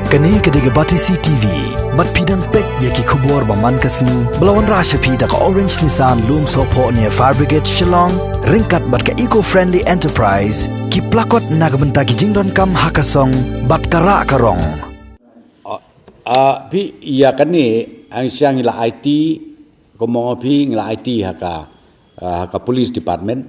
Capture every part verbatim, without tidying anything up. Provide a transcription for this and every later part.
Kane ka dei ka Batesi T V. Bad phi dang peit ïa ki khubor ba man ka sngi ba la wanrah sha phi da ka Orange Nissan Lumsohphoh near Fire Brigade Shillong, ryngkat bad ka Eco Friendly Enterprise, ki plakot na ka bynta ki jingdonkam ha ka song bad ka rah ka rong. Ah, ah, phi ïa kane ang sha ngi la aiti, kumno phi ngi la aiti ha ka, ah, ha ka police department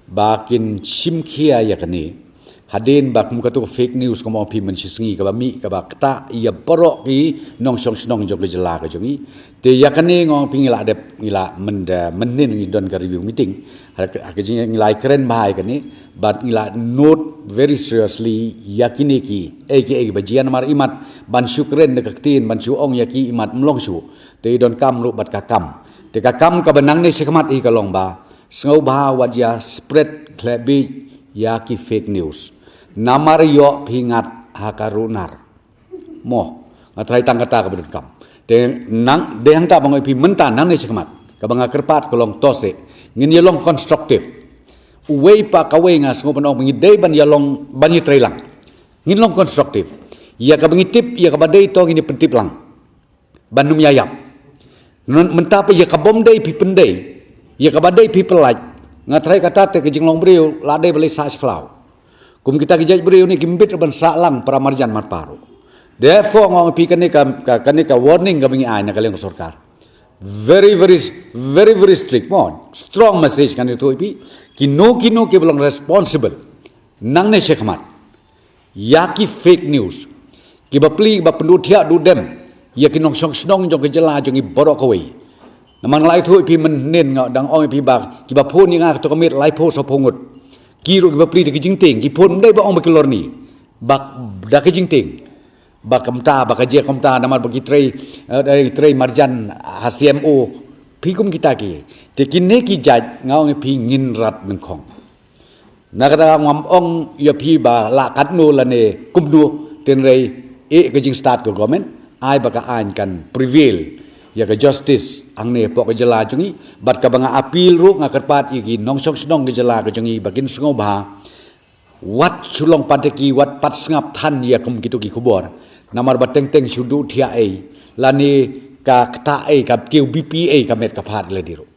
ba kin shim khia ïa kane. Hadien ba kum katu fake news kumno phi mynshisngi kaba mih kaba kata ïa baroh ki nongshong shnong jong ka jylla ka jong i. Te ïa kane ngong phi ngi la dep ngi la mynda mynnin ngi don ka review meeting. Ha ka, ha ka jing ngi la kren bha ïa kane, bad ngi la note very seriously ïa kine ki, eh, ki, eh, ba jia namar imat ban shu kren da ka ktien ban shu ong ïa ki imat mlong shu. Te i donkam ruh bad ka kam. Te ka kam kaba nangne shakhmat hi ka long ba sngewbha wat ïa spread khlebit ïa ki fake news. Namar ïoh phi ngat ha ka runar. Mo, nga trai tang kata kaba donkam. Te nang, dei hangta ba ngi phi mynta nangne shakhmat kaba nga kyrpad ka long to se ngin ïa long constructive. Uwei pa kawei nga sngew ban ong ba ngi dei ban ïa long ban ïa trei lang. Ngin long constructive. Ïa kaba ngi tip ïa kaba dei to ngin ïa pyntip lang. Ban nym ïa ïap. Mynta pa ïa ka bym dei phi pyndei, ïa kaba dei phi pyllait. Nga trai kata te ka jinglong briew la dei ba leit sah sha khlaw. Kum kita ki jait briew ne ki mbit ban sah lang para marjan mat paru. Therefore ngong phi kane ka, ka, kane ka warning kaba ngi ai na ka liang ka sorkar. Very, very, very, very strict mo. Strong message kane tu phi. Kino kino ki ba long responsible nangne shakhmat ïa ki fake news, ki ba pli ba pynduh thiah duh dem ïa ki nongshong shnong jong ka jylla jong i baroh kawei. Namar nga la ïathuh phi mynnin nga dang ong phi ba ki ba phone ïa nga ka to ka miet lai phew saw phew ngut. Ki ruh ki ba pli da ki jingtieng, ki phone ym dei ba ong ba ki lorni. Ba da ki jingtieng. Ba kumta ba ka jia kumta namar ba ki trei, eh, trei marjan ha C M O. Phi kum kita ki. Te kine ki jait nga ong phi ngin rat nyngkong. Na kata ngam ong ïa phi ba la katno lane kumno, tynrai eh ka jingstad ka government, ai ba ka aiñ kan prevail ïa ka justice hangne hapoh ka jylla jong i. Bad kaba nga appeal ruh nga kyrpad ïa ki nongshong shnong ka jylla ka jong i ba kin sngewbha wat shu long pat da ki, wat pat sngap than ïa kum kitu ki khubor. Namar ba teng teng shu duh thiah ei lane ka kta ei ka kiew B P ei ka met ka phad lade ruh.